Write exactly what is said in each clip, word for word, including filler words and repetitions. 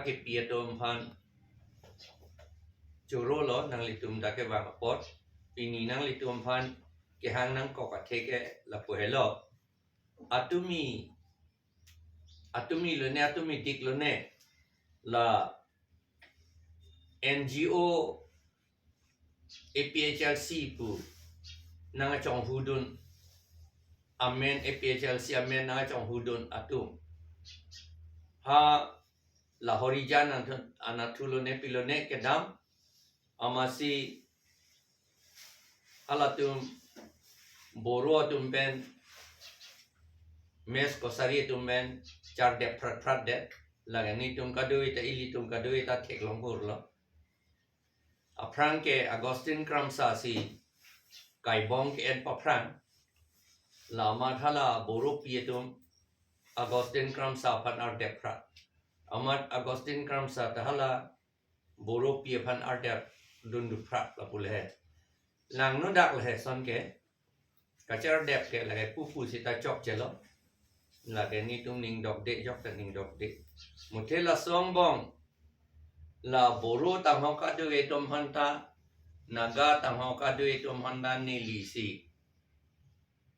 kepi atum aphan choro lo, nanglitum ta kevang apot. Pini nanglitum aphan kehang nangkok athe ke lapu helo. Atumi, atumi lone, atumi dik lone, la N G O A P H L C pu nangkachonghudun amen, A P H L C amen nangkachonghudun atum, ha la Horijan Anath-, Anath lone pi lone kedam, amatsi halatum Boro atum pen, mess kosari atum pen chardep phrat phrat det. Lake nelitum kadokave ta, ilitum kadokave ta theklong hur lo. Aphrang ke Augustine Kramsa si kaibong ke-en paphrang. La amat hala Boropi atum Augustine Kramsa aphan ardep phrat. Amat Augustine Kramsa ta hala Boropi aphan ardep dundu phrat lapu le he. Langno dak le he ason ke. Kachardep ke lake pupu seta chokchelo. Lake nelitum ning dokde, jok ta ning dokde. Muthe laso angbong la Boro tanghok kadokave atum aphan ta, Naga tanghok kadokave atum aphan ta neli si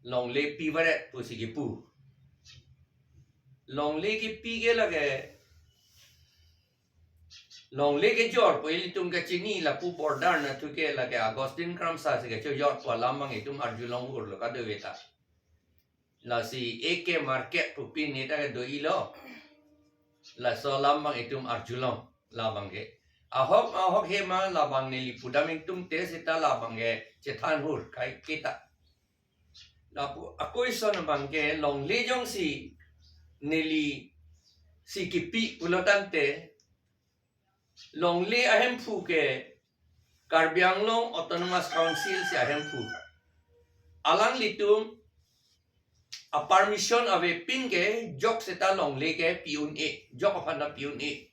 longle pivaret pusi kipu. Longle kipi ke lake, longle kejor pu ilitum kachini lapu border anatthu ke lake Augustine Kramsa si kachojor pu alam abang itum arjulong hur lo kadokave ta. Lasi A K Market pu pini ta kedo-i lo. Laso alam abang itum arjulong labang ke. Ahok ahok he ma labang neli pudam ingtung te seta labang ke chethan hur kai kita. Lapu ako ison abang ke longle jongsi neli si kipi pulo tangte, longle ahemphu ke Karbi Anglong Autonomous Council si ahemphu. Alanglitum a-permission avepin ke jok seta longle ke pi un-e, jok aphan ta pi un-e.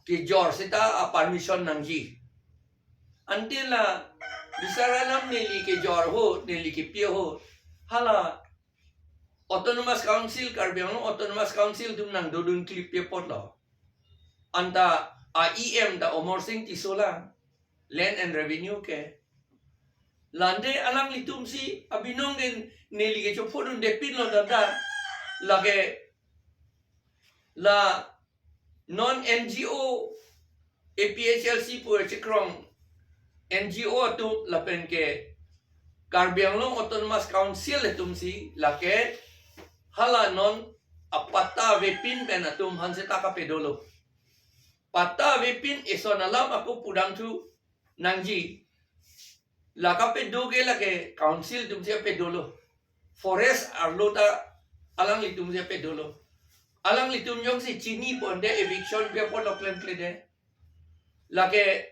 Kejor seta a-permission nangji. Ante la bisar alam neli kejor ho, neli kepi ho. Hala Autonomous Council, Karbi Anglong Autonomous Council atum nangdodun kalipi apotlo. Anta a-E M ta Amarsing Tisso lang, Land and Revenue ke. Lande alanglitum si abinong ke neli kechophodun depin lo dada. Lake la non N G O, A P H L C pu chekrong N G O atum lapen ke Karbi Anglong Autonomous Council atum si lake hala non apatta avepin pen atum aphan seta kapedolo. Patta avepin eson alam ako pudamthu nangji. La kapedo ke lake council atum si apedo lo. Forest arlo ta alanglitum si apedo lo. Alanglitum jongsi chini ponte eviction pi apot lo klemkledet. Lake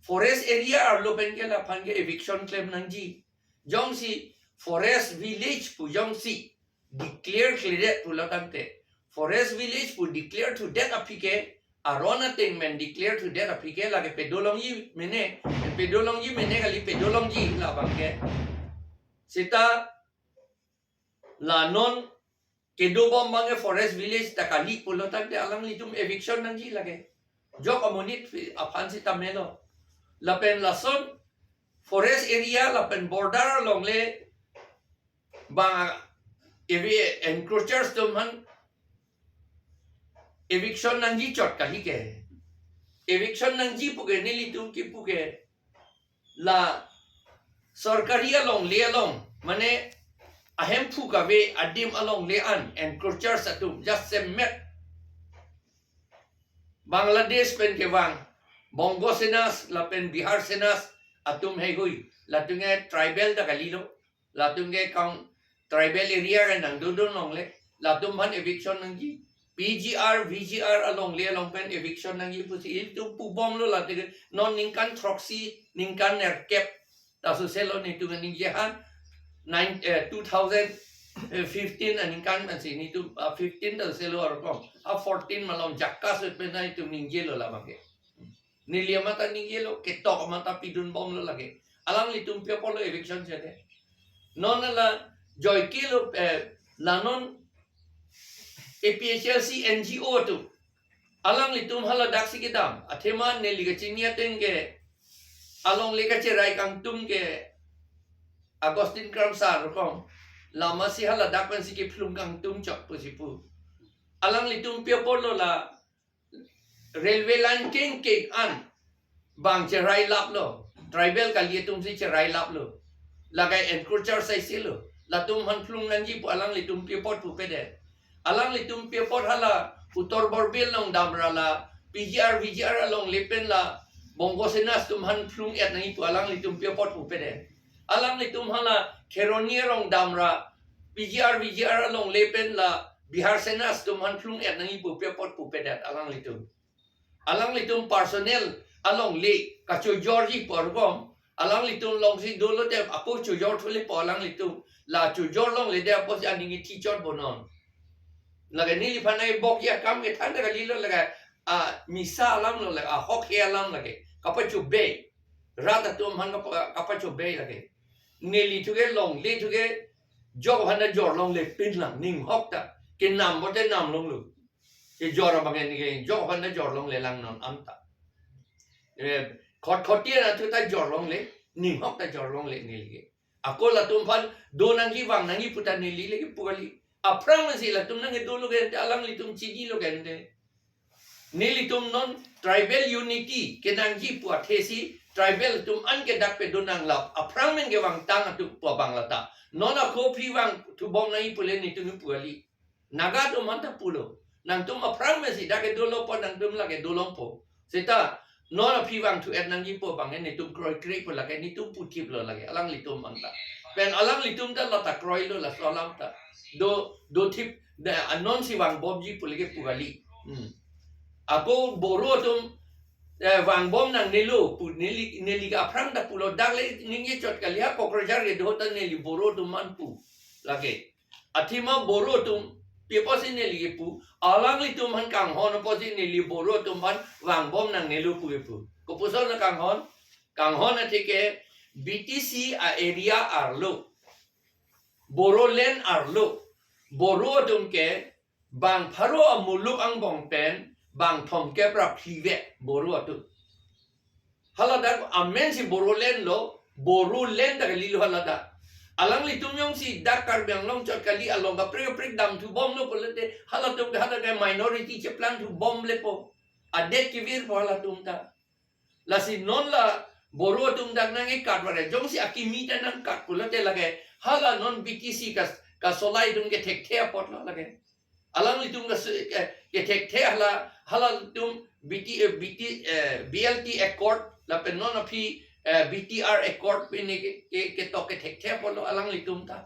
forest area arlo pen ke laphan ke eviction klem nangji. Jongsi forest village pu jongsi declare kledet pulo tangte, forest village pu declare thudet aphi ke, aron ateng pen declare thudet aphi ke lake pedolongji mene, pedolongji mene kali, pedolongji labang ke. Seta la non kedobom abang ke forest village ta kali pulo tangte alanglitum eviction nangji lake. Jok amonit aphan seta melo. Lapen lason forest area lapen border along le bang evi encroachers atum aphan eviction nangji chot kali ke. Eviction nangji pu ke nelitum kipu ke la sorkari alongle along, mane ahemphu kave adim alongle an encroachers atum jasemet Bangladesh pen kevang, Bongo Senas lapen Bihar Senas atum heihui, latum ke tribal ta kalilo, latum ke kaun tribal area ke nangdodun longle, latum aphan eviction nangji. P G R, V G R alongle along pen eviction nangji pusi itum pubomlo, latum ke non ningkan throksi, ningkan nerkep ta soselo nelitum ningje han, nine, eh, two thousand fifteen aningkan pensi nelitum, ah, fifteen ta soselo arkom, ah, fourteen malom jakka sut pen nelitum ningjelo labang ke. Neli amat ta ningjelo, ketok amat ta pidunbomlo lake. Alanglitum pi apotlo eviction chede. Non la joike lo, eh, la non A P H L C N G O atum, alanglitum hala daksi kedam, athema neli kachini ateng ke, alongle kacherai kangtum ke, Augustine Kramsa rokong, lama si hala dak pensi kephlung kangtum chok pusi pu. Alanglitum pi apotlo la railway line keng keng an bang cherai laplo, tribal kali atum si cherai laplo. Lagai encroacher sai silo. Latum aphan phlung nangji pu alanglitum pi apot pupedet. Alanglitum pi apot hala Uttar Borbil along damra la P G R, V G R alongle pen la Bongo Sena atum aphan phlung-et nangji pu alanglitum pi apot pupedet. Alanglitum hala Kheroni arong damra P G R, V G R alongle pen la Bihar Sena atum aphan phlung-et nangji pu pi apot pupedet alanglitum. Alanglitum personal alongle kachojorji pu arkom, alanglitum alongsi dolo te ako chojor thule pu alanglitum, la chojor longle te apotsi aning ithi chot bonon. Lake neliphan ai bok ya kam kethan ta kalilo lake, a misa alam lo lake, ahokhe alam lake, kapachobei. Rat atum aphan kapa, kapachobei lake. Neli thuke longle thuke, jok aphan ta jor longle pinlang, ninghok ta. Kenam pote nam longlo. Kejor abang ke neke jok aphan ta jor longle lang non anta. Eh, khot khot tian athu ta jor longle, ninghok ta jor longle neli ke. Ako latum aphan do nangji vang nangji pu ta neli le kepu kali. Aphrang si latum nang dolo ke ante, alanglitum chinilo ke ante. Nelitum non tribal unity kenangji pu athesi tribal atum an ke dak pedo nanglap. Aphrang men ke vangtang atum pu abang lata. Non ako aphi vangthu bom nangji pule netum pu kali. Naga atum aphan ta pulo. Nangtum aphrang men si dak kedolo po, nangtum lake dolong po. Seta non aphi vangthu-et nangji pu abang ke netum kroikre pu lake, netum puthiplo lake, alanglitum aphan ta. Pen alanglitum ta lata kroilo laso alam ta. Do, dothip, da, anon si vangbomji pu lake pu kali. Hmm. Ako Boro atum, eh, vangbom nangnelo pu neli, neli ke aphrang ta pulo, dak le ningje chot kali ha Kokrajhar kedo ta neli Boro atum aphan pu. Lake. Athema Boro atum, pi apotsi neli kepu, alanglitum aphan kanghon apotsi neli Boro atum aphan vangbom nangnelo pu kepu. Kopuson na kanghon? Kanghon athe ke B T C a-area arlo, Bodoland arlo, Boro atum ke bang pharo amuluk angbong pen bang thomkep ra phli vet Boro atum. Hala dak amen si Bodoland lo, Bodoland ta kalilo hala dak. Alanglitum jongsi dak Karbi Anglong chot kali along kaprek kaprek damthu bomlo pulote, halatum ke hala ke minority cheplangthu bom lepo. Adet kevirpo halatum ta. Lasi non la Boro atum dak nangkekat vare, jongsi akimi ta nangkat pulote lake, hala non B T C kas, kasolai atum kethekthe apotlo lake. Alanglitum kas-, ke, kethekthe hala, halatum B T, eh, B T, eh, B L T Accord, lapen non aphi, eh, B T R Accord pine ke, ke, ketok kethekthe apotlo alanglitum ta.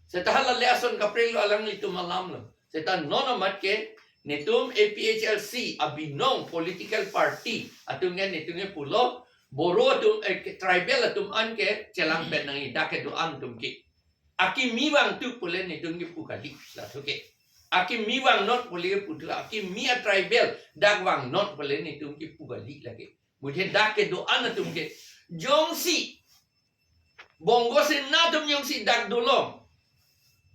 Seta hala le ason kaprek lo alanglitum alam lo. Seta non amat ke netum A P H L C abinong political party atum ke netum ke pulo, Boro atum, eh, tribal atum an ke chelang pen nangji dak kedo-an atum ke. Akimi vangthu pule netum kepu kali, la thuke. Akimi vang not pule kepu thu, akimi a-tribal dak vang not pule netum kepu kali lake. Muthe dak kedo-an atum ke. Jongsi Bongo Sena atum jongsi dak dolong,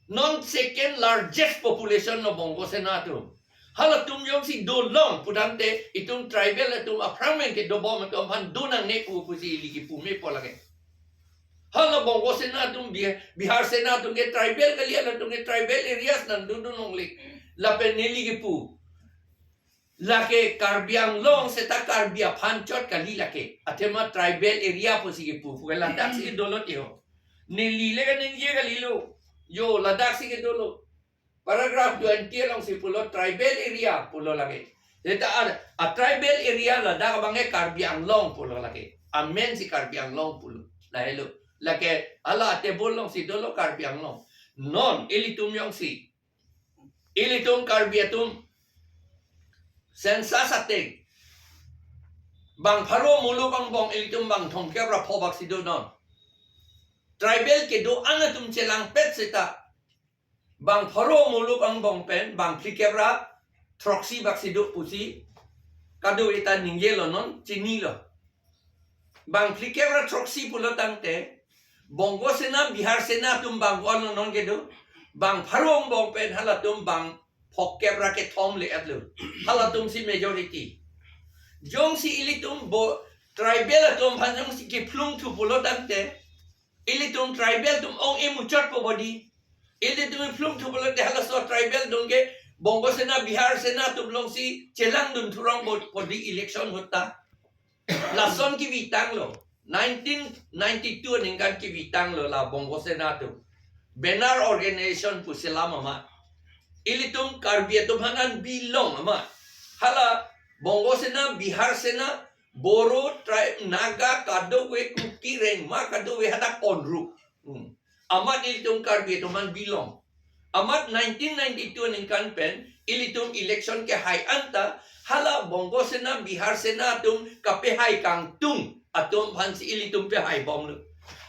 non second largest population lo Bongo Sena atum. Halatum jongsi dolong pudamte itum tribal atum aphrang men kedobom atum aphan do nangne pu pusi ili kepu mepo lake. Hala Bongo Sena atum Bi-, Bihar Sena atum ke tribal kali, halatum ke tribal areas nangdodun longle. Lapen neli kepu, lake Karbi Anglong seta Karbi aphan chot kali lake. Athema tribal area pusi kepu, pu ke ladak si dolo te ho. Neli le kaningje kalilo. Jo, ladak si kedolo. Paragraph twenty alongsi pulo tribal area pulo lake. Seta a, a-tribal area ladak abang ke Karbi Anglong pulo lake. Amen si Karbi Anglong pulo. Lahelo. Lake hala table alongsi dolo Karbi Anglong. Non ilitum jongsi, ilitum Karbi atum census ateng bang pharo muluk angbong ilitum bang thomkep ra pho bak si do non. Tribal kedo-an atum chelangpet seta bang pharo muluk angbong pen bang phlikep ra throksi bak si do pusi kadokave ta ningjelo non, chinilo. Bang phlikep ra throksi pulo tangte, Bongo Sena, Bihar Sena atum bang ko-an lo non kedo, bang pharo angbong pen halatum bang phokep ra kethom le-etlo. Halatum si majority. Jongsi ilitum bo tribal atum aphan jongsi kephlung thu pulo tangte, ilitum tribal atum ong-e muchot po bodi. Ilitum phlung thu pulote halaso tribal atum ke Bongo Sena, Bihar Sena atum alongsi chelangdun thurong po bodi election ahut ta. Lason kevitanglo. Nineteen ninety-two aningkan kevitanglo la Bongo Sena atum. Banner organization pu selam amat. Ilitum Karbi atum aphan an belong amat. Hala Bongo Sena, Bihar Sena, Boro tribe, Naga kadokave, Kuki, Rengma kadokave hadak onru. Hmm. Amat ilitum Karbi atum aphan belong. Amat nineteen ninety-two aningkan pen ilitum election kehai anta hala Bongo Sena, Bihar Sena atum kapehai kangtung atum aphansi ilitum pehai bomlo.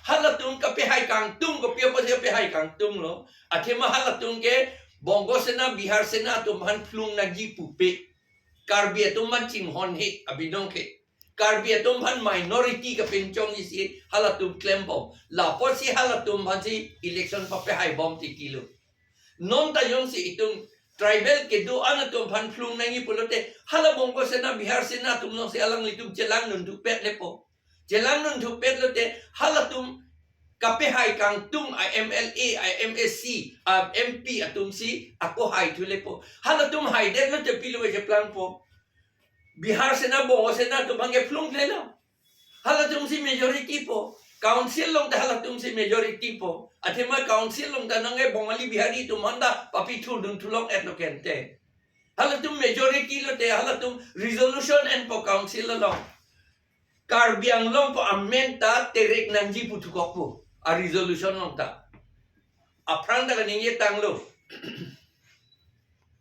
Halatum kapehai kangtung, kopi apotsi kapehai kangtunglo? Athema halatum ke Bongo Sena, Bihar Sena atum aphan phlung nangji pupe. Karbi atum aphan chinghon he abinong ke. Karbi atum aphan minority kapinchongji si halatum klembom. Lapotsi halatum aphansi election papehai bom titilo. Non ta jongsi itum tribal kedo-an atum aphan phlung nangji pulote hala Bongo Sena, Bihar Sena atum alongsi alanglitum chelangdun thupet lepo. Chelangdun thupet lote halatum kapehai kangtung a M L A, a M A C, a M P atumsi ako hai thu lepo. Halatum haidet lote pilo cheplangpo? Bihar Sena, Bongo Sena atum aphan ke phlung thelo. Halatumsi majority po. Council along ta halatumsi majority po. Athema council along ta nangke Bongali, Bihari atum aphan ta papi thurdun thulong-etlo kente. Halatum majority lote halatum resolution enpo council along. Karbi Anglong pu amen ta terek nangji pu thukokpo a resolution along ta. Aphrang ta kaningje tanglo.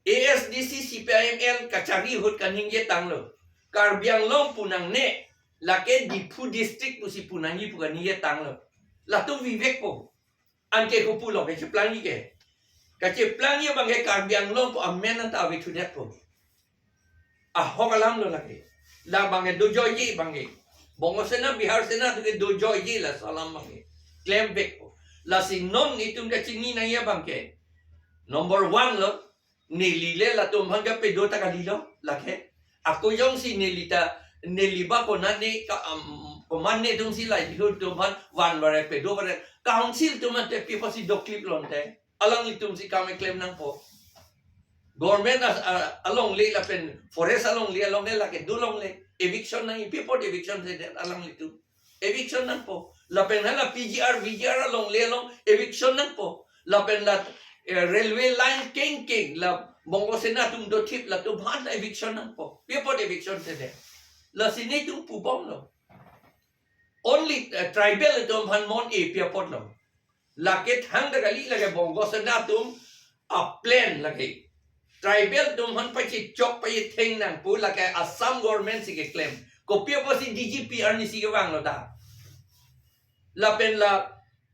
A S D C, C P I M L kachari ahut kaningje tanglo. Karbi Anglong pu nangne, lake Diphu district pusi pu nangji pu kaningje tanglo. Latum vivek po. Anke kopulo kacheplangji ke? Kacheplangji abang ke Karbi Anglong pu amen anta ave thunetpo. Ahok alamlo lake. La abang ke dojoiji abang ke. Bongo Sena, Bihar Sena atum ke dojoiji laso alam abang ke. Klem vekpo. Lasi non itum kachini nangji abang ke, number one lo, neli le latum aphan kapedo ta kalilo lake. Ako jongsi neli ta, neli ba konane ka, um, komatne atumsi lahei atum aphan van bare, pedo bare, council atum ante pi apotsi doklip lonte? Alanglitumsi kam keklem nangpo. Government as, a, alongle lapen forest alongle, alongle lake dolongle. Eviction nangji, pi apot eviction sedet alanglitum? Eviction nangpo. Lapen hala P G R, V G R alongle along eviction nangpo. Lapen la, eh, railway line kengkeng la Bongo Sena atum dothip latum aphan eviction nangpo. Pi apot eviction sedet? Lasi netum pubomlo. Only, eh, tribal atum aphan mon-e pi apotlo? Lake thangta kali, lake Bongo Sena atum a plan lake. Tribal atum aphan pachechok pachetheng nang pu lake Assam government si keklem. Kopi apotsi D G P arnisi kevanglo ta? Lapen la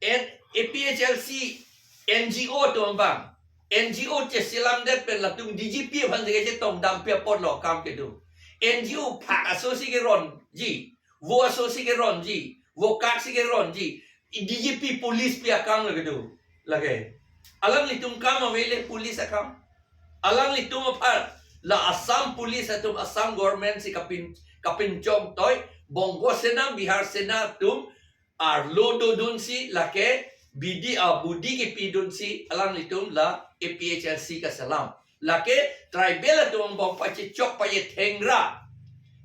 N-, A P H L C N G O atum abang. N G O cheselamdet pen latum D G P aphansi kachetongdam pi apotlo akam kedo? N G O phak asosi keronji, vo asosi keronji, vo kaksi keronji, D G P police pi akam lake do? Lake. Alanglitum kam avele police akam. Alanglitum aphan la Assam police atum, Assam government si kapin, kapinchong toi, Bongo Sena, Bihar Sena atum arlo dodunsi lake bidi a budi kepidunsi alanglitum la A P H L C kaselam. Lake tribal atum angbong pachechok pachetheng ra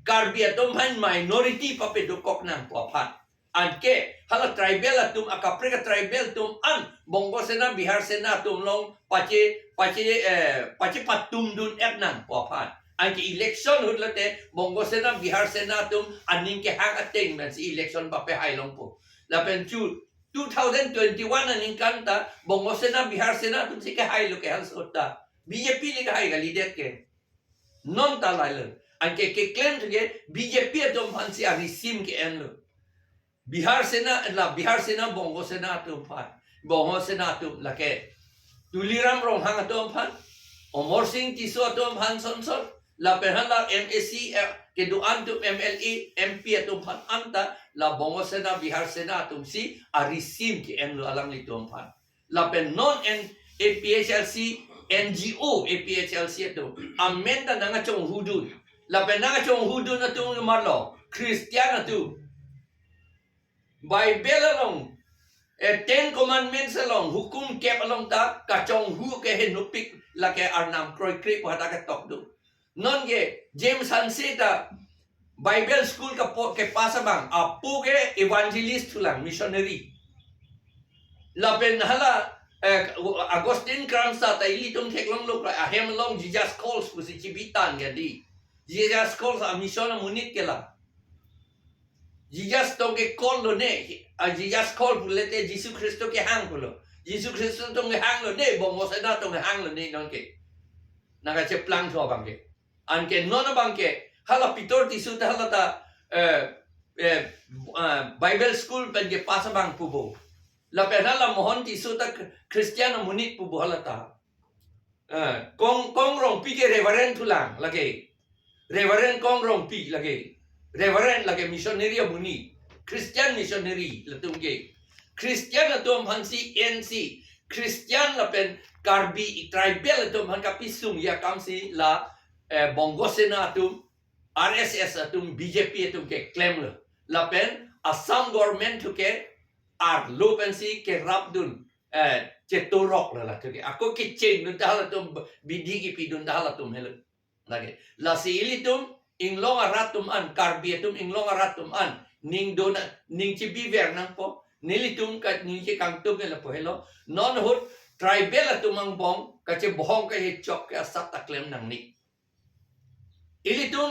Karbi atum aphan minority papedo kok nangpo aphan. Anke hala tribal atum, akaprek a tribal atum an Bongo Sena, Bihar Sena atum along pache, pache, eh, pachepatumdun-et nangpo aphan. Anke election ahut lote Bongo Sena, Bihar Sena atum aning kehang ateng pensi election papehai longpo. Lapen chu two thousand twenty-one aningkan ta Bongo Sena, Bihar Sena atumsi kehailo ke halaso ahut ta. B J P le kehai kalidet ke. Non ta lailo. Anke keklem thu ke B J P atum aphansi arisim ke-enlo. Bihar Sena, la Bihar Sena, Bongo Sena atum aphan, Bongo Sena atum lake Tuliram Ronghang atum aphan, Amarsing Tisso atum aphan sonson, lapen hala M A C, eh, kedo-an atum, M L A, M P atum aphan anta la Bongo Sena, Bihar Sena atumsi arisim ke-enlo alanglitum aphan. Lapen non en A P H L C N G O A P H L C atum amen ta nangkachonghudun. Lapen nangkachonghudun atum marlo, Christian atum. Bible along, eh, Ten Commandments along, hukum kep along ta kachonghu ke henopik, lake arnam kroikre pu hadak ketok do. Nonke James Hanse ta Bible school kapo, kepass abang, apo ke evangelist thulang, missionary. Lapen hala, eh, Augustine Cranmer ta ilitum theklonglo kra, ahem along Jesus Calls pusi chibitan ke dei. Jesus Calls a mission amonit ke la. Jesus tong ke call lone, a Jesus call pulote Jisu Khristo kehang pulo. Jisu Khristo tong kehang lone, Bongo Sena tong kehang lone nonke. Nangkacheplang tho abang ke. Anke non abang ke, hala Peter Tisso ta hala ta, eh, eh, ah, Bible school pen kepass abang pu bo. Lapen hala Mohon Tisso ta Christian amonit pu bo hala ta. Eh, Kong, Kong Rongpi ke Reverend thulang lake. Reverend Kong Rongpi lake. Reverend lake missionary amonit. Christian missionary latum ke. Christian atum aphansi N C. Christian lapen Karbi tribal atum aphan kapisung ya kamsi la, eh, Bongo Sena atum, R S S atum, B J P atum keklemlo. Lapen Assam government thu ke arlo pensi kerapdun, eh, chetorok lo la thu ke. Ako kechengdun ta halatum, bidi kipidun ta halatum helo. Lake. Lasi ilitum inglong arat atum an, Karbi atum inglong arat atum an, ning dona, ning chibiver nangpo. Nelitum ka ning chekangtung ke lapu helo. Non ahut tribal atum angbong kachebohong kachechok ke asap ta klem nangne. Ilitum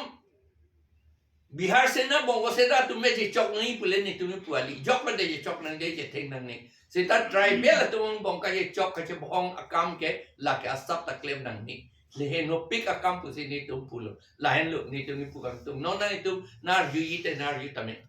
Bihar Sena, Bongo Sena atum me chechok nangji pule netum me pu kali. Jok pen te chechok nangji, chetheng nangne. Seta tribal atum angbong kachechok kachebohong akam ke lake asap ta klem nangne. Lehenopik akam pusi netum pulo. Lahenlo netum me pu kangtung. Non nangtum nang-arjuji te nang-arju tame.